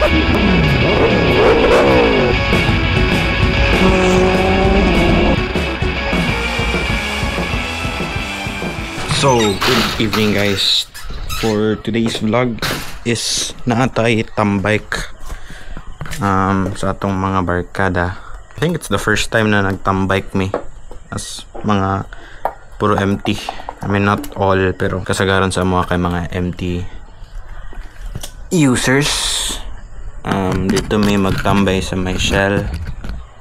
So, good evening, guys. For today's vlog is naatay tambike sa atong mga barkada. I think it's the first time na nagtambike me as mga puro MT. I mean, not all, pero kasagaran sa mga kay mga MT users. Dito may magtambay sa may Shell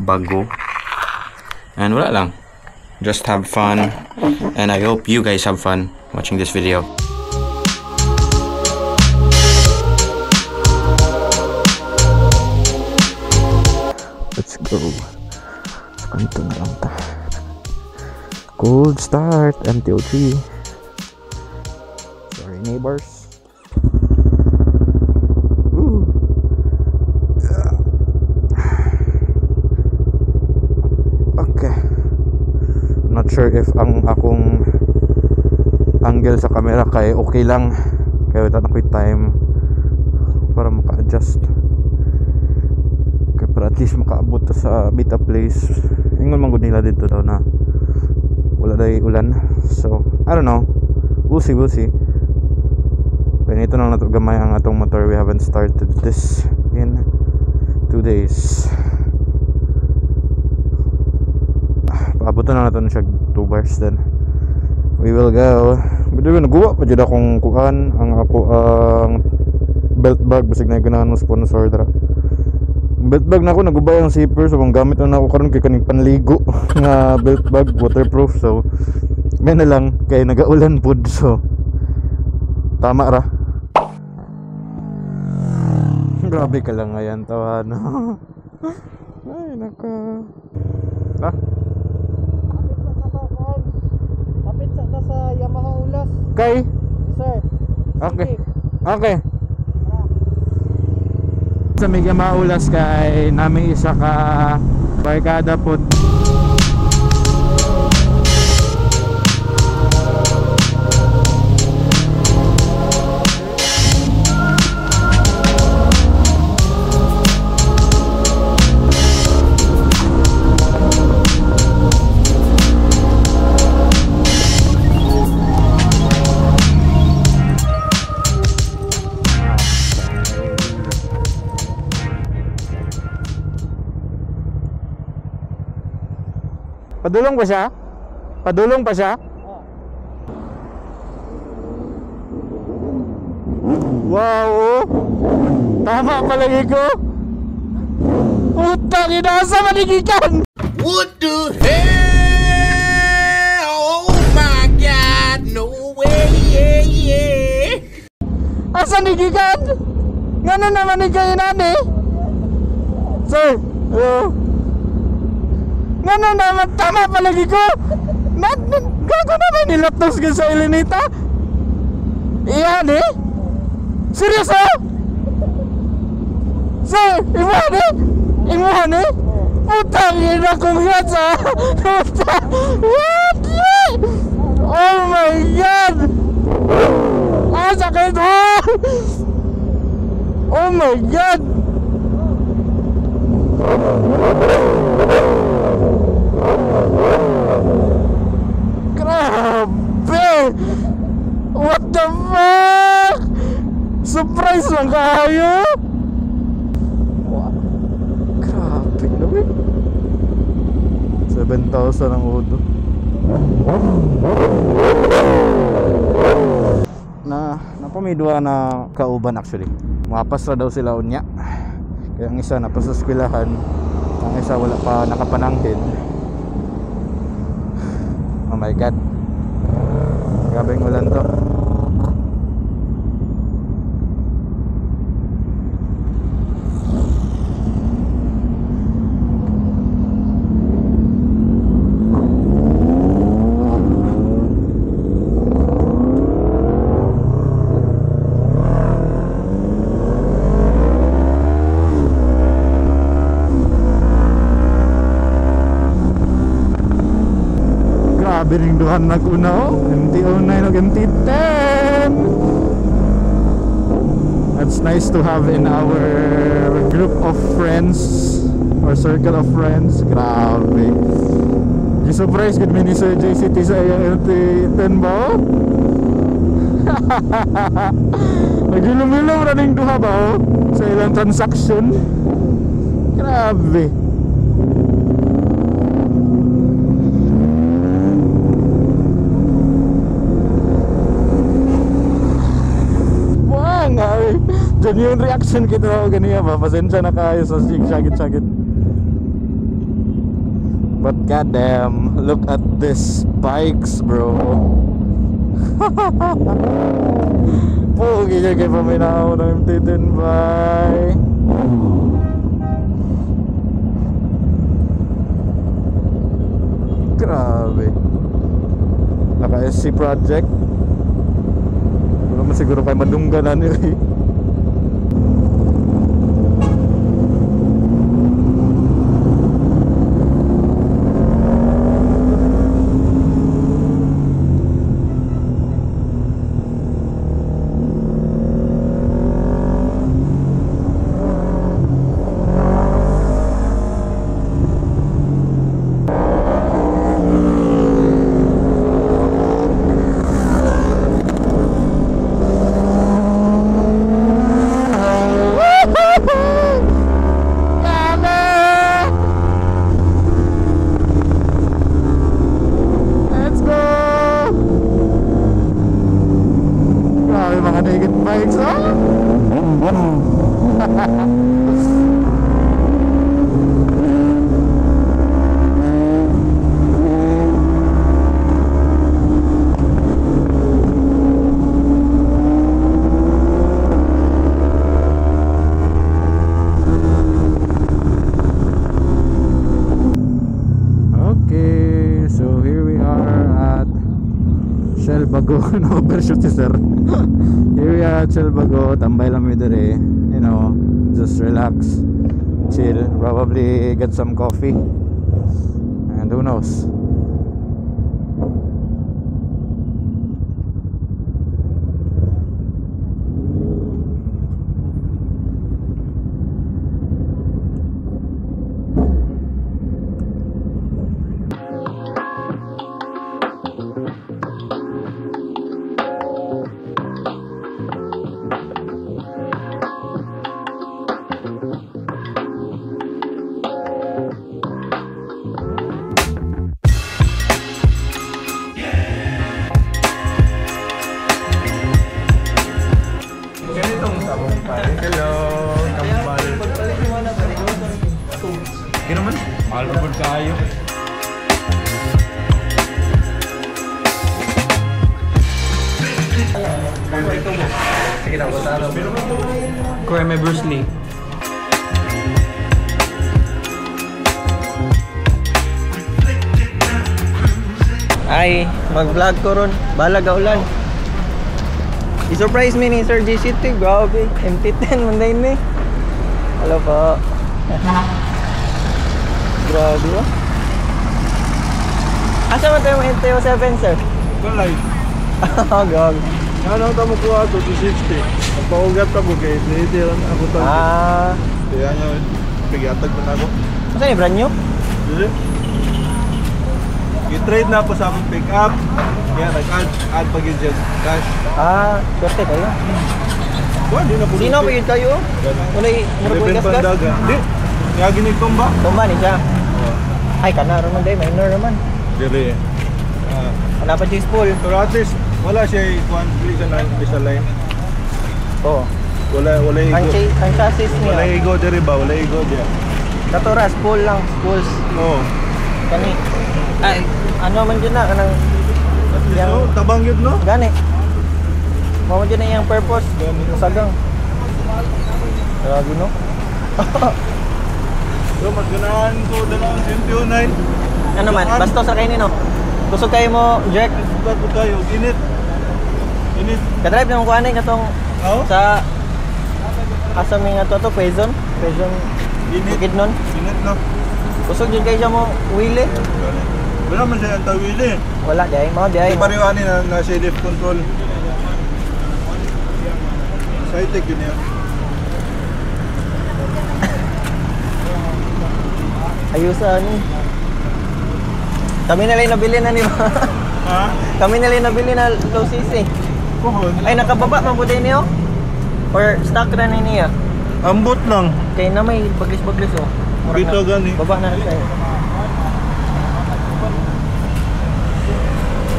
Bago. And wala lang. Just have fun, and I hope you guys have fun watching this video. Let's go. Kanto na lang ta. Cold start, MT-03. Sorry, neighbors. Ooh. Okay. Not sure if ang akong angle sa camera kay okay lang, kaya wala na ko'y time para maka-adjust, kaya para at least makaabot ta sa beta place. Ingon man gud nila dito daw na wala day ulan, so I don't know, we'll see, we'll see. Pero ito lang nato gamay ang atong motor. We haven't started this in 2 days. Paabutan na natin siya 2 bars, then we will go. But yun, naguwa pa dyan akong kuan, ang ako ang belt bag, basig na ganahan mo sponsor dra. Belt bag na ako, nagubay ang zipper, so ang gamit na ako karon kay kaning panligo nga belt bag, waterproof, so may na lang kay nagaulan pud, so tama ra. Grabe ka lang ngayon tawa, no? Ay nako. Ah? Kapit sa sa Yamaha Ulas. Kay? Sir. Okay. Okay. Sa may Yamaha Ulas kay nami isa ka barkada po. Padulong pa siya? Padulong pa siya? Wow! Oh. Tama palagi ko! Putang ina, sa manigikan! What the hell? Oh my God! No way! Yeah, yeah! Asa nigikan? Ngano naman ni kayo nani? Sir! Hello? Ngano naman, tama palagi ko! Gago naman nilatos ka sa Elenita? Iyan eh? Seryoso? Sir, imuhan eh? Imuhan eh? Putang ina, congrats ah! Putang! What? Oh my God! Ah, sakit! Oh! Oh my God! Grabe! What the fuck? Surprise lang kayo? Grabe naman. 7,000 ang auto. Na napamidwa na kauban actually. Mapas ra daw sila unya. Kaya ang isa napa sa eskwelahan, ang isa wala pa nakapananghin. Oh my God. Grabe yung ulan to. Grabe ring duhan nag-una oh. MT-09 ug MT-10. It's nice to have in our group of friends or circle of friends. Grabe. Gi-surprise gud mi ni Sir JCT sa iyang MT-10 ba? Nagilom-ilom ra ning duha ba oh? Sa ilang transaction. Grabe. Buang ay. Genuine reaction kita ako ganiya ba? Pasensya na kayo sa sakit-sakit. But goddamn, look at this bikes, bro. Pogi niya kay paminaw ng MT-10 bike. Grabe. Naka SC project. Wala man siguro kay madunggan na niyo eh. Bikes, oh? Okay, so here we are at Shell Bago. No overshoot si sir. Here we are at Shell Bago. Tambay lang mi dere. You know, just relax, chill, probably get some coffee, and who knows. Hello, kambal. Ginaman? Mahal pa kayo. Sige na, Kuya, may Bruce Lee. Ay, mag-vlog ko ron. Balag ulan. I-surprise me ni Sir JCT. Grabe, MT-10 man din ni. Hello po. Grabe oh. Asa man tayo MT-07, sir? Walay. Oh, gog. Ano ang tamo kuha to 260. Ang paugat pa ko kay nihitiran ako tag. Ah. Kaya nga pigatag pa nako. Asa ni brand new? Dili. I-trade na ako sa akong pick up. Kaya nag-add add pa gyud siya cash. Ah, swerte kayo. Wa di na po. Sino pa yun kayo? Walay murag Eleven gas gas. pandaga. Di. Kaya gini tumba. Tumba ni siya. Ay kana ra man day, minor raman. Dili. Ah, Wala pa siya spool. pero at least wala siya kuan dili siya na sa line. Oh. Wala Ang igo. ang chassis Wala niya. igo diri ba? Wala igo diya. Katora spool lang, spools. Oo. Kani. Ay, ano man jud na kanang At least Yang- no, tabang yun no? gani. Mao man jud na iyang purpose. Sagang. Grabe no. So mas ganahan ko dalawang MT-09. Ano man, basta sa kayo no. Kusog kayo mo, Jack. Sugat ko kayo, init. Init. Kadrive na mo kuha na katong Oh? sa asa mi nga to to Quezon, Quezon Init. Bukidnon. Init no. Kusog jud kayo siya mo wheelie. Wala man siya ang tawili. Wala di ay mo di ay. Di pareho ani na siya lift control. Sci-Tech yun yan. Ayusan ni. Kami na lang nabili na ni ba? Ha? Kami na lang nabili na low CC. Kuhon. Ay, nakababa man po din niyo? Or stock na ni niya? Ambot lang. Kaya na may baglis-baglis oh. Murag Dito na- gani. Baba na rin tayo.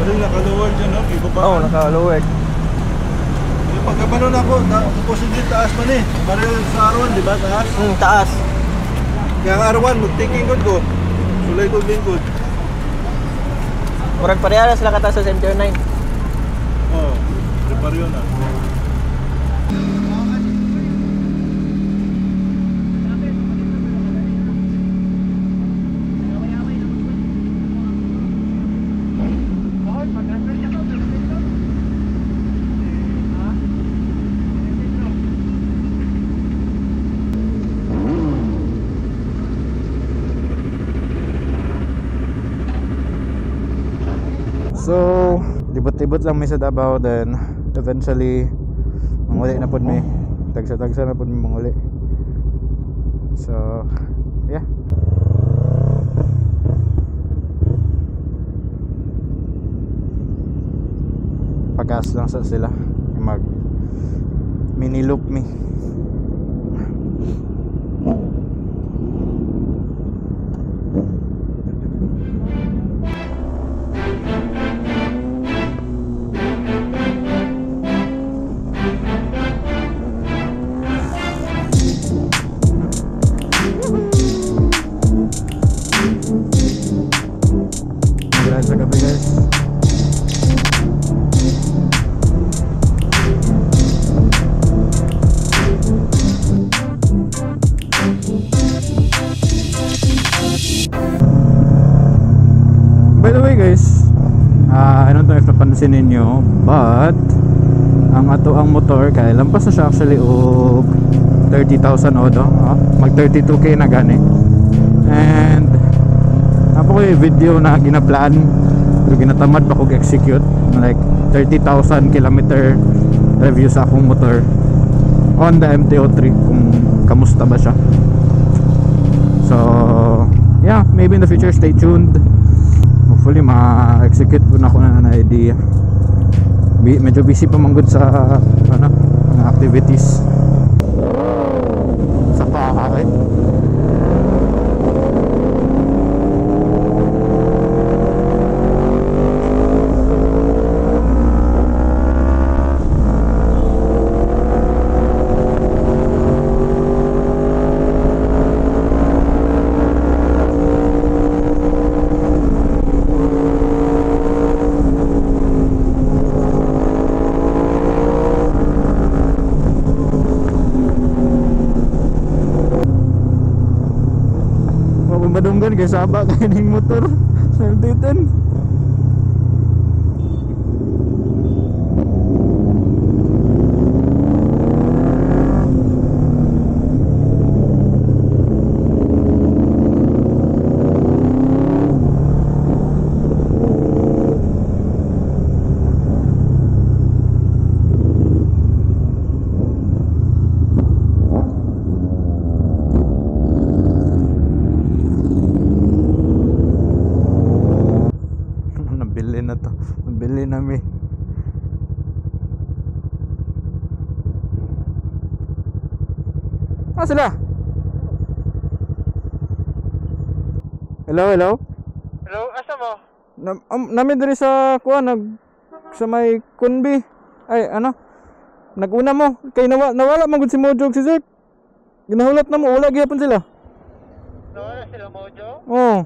Pero naka-lower dyan, no? Ibaba. Oo, oh, naka-lowered. Yung pagkabanon ako, supposedly taas man eh. Pareho sa R1, di ba? Taas. Taas. Kaya ang R1, mag-taking good ko. Sulay ko lingkod. Murag pareha sila kataas sa MTR 9. Oo. Oh, pareho na. So, libot-libot lang mi sa Davao, then eventually manguli na pud mi. Tagsa-tagsa na pud mi manguli. So, yeah. Pagas lang sa sila. Mag mini loop mi. Grabe sa gabi, guys. By the way guys, I don't know if napansin ninyo, but ang ato ang motor kay lampas na siya actually og 30,000 odo, oh, mag 32K na gani. And ako ko yung video na ginaplan pero ginatamad pa kog execute, like 30,000 kilometer review sa akong motor on the MT-03 kung kamusta ba siya. So yeah, maybe in the future, stay tuned. Hopefully ma-execute po na ako na idea. Medyo busy pa man gud sa ano, mga activities sa paa eh. Madunggan kay saba kay ning motor sa MT-10. Nabili na to. Nabili na mi. Ah, sila. Hello, hello. Hello, asa mo? Nami diri sa kuan nag sa may Kunbi. Ay, ano? Naguna mo kay nawala man gud si Mojo ug si Zerk. Ginahulat na mo, wala gyapon sila. Nawala sila Mojo? Oo.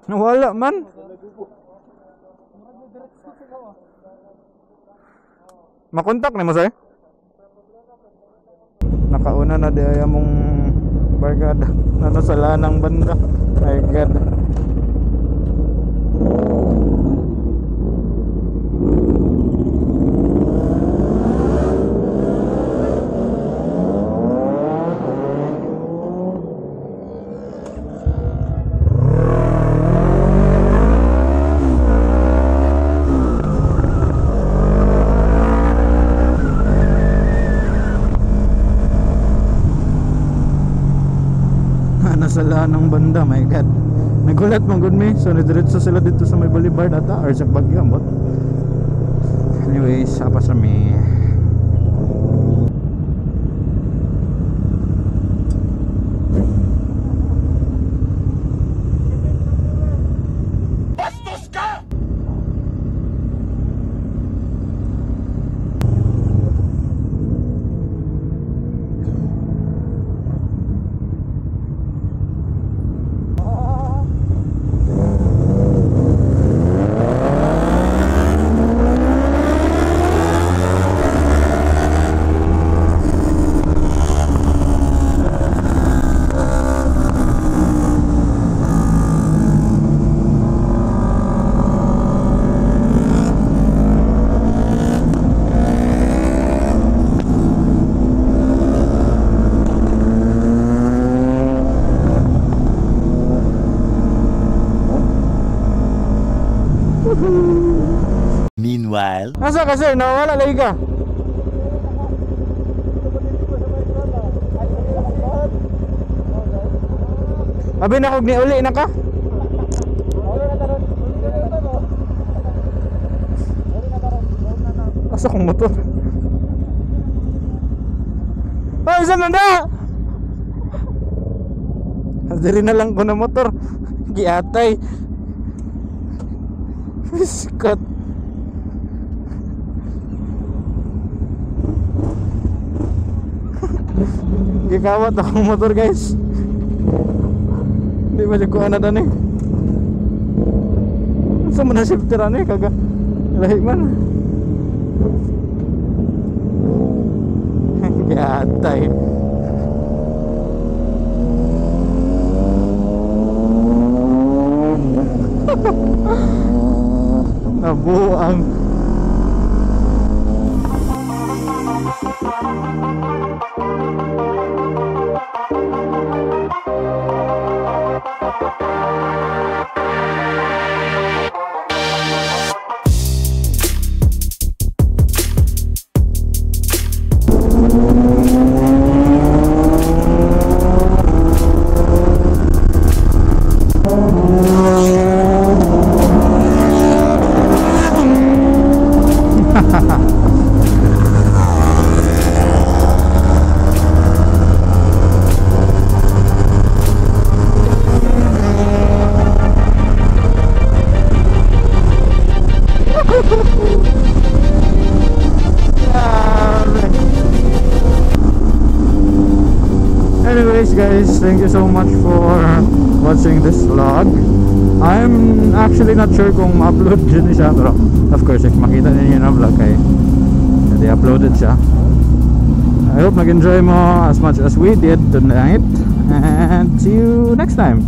Nawala man. Makontak ni mo sir? Nakauna na di ay among barkada. Nano sa lanang banda. My God. Sa ng banda, my God. Nagulat man gud mi. So nidiretso sila dito sa may Boulevard ata or sa Baguio ambot. Anyways, apas na mi. Bastos ka! Meanwhile, Asa ka, sir? Nawala lagi ka. Abi na kog niuli na ka. Asa kong motor? Ay, saan na na? Diri na lang ko na motor. Giatay. Biskot. Gikawat akong motor, guys. Hindi ba ko na eh. Sa man na shifter ani kaga. Lahi man. Giatay. Nabuang. Anyways guys, thank you so much for watching this vlog. I'm actually not sure kung ma-upload yun siya, pero of course if makita ninyo na vlog kay hindi uploaded siya. I hope nag-enjoy mo as much as we did tonight, and see you next time.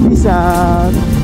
Peace out.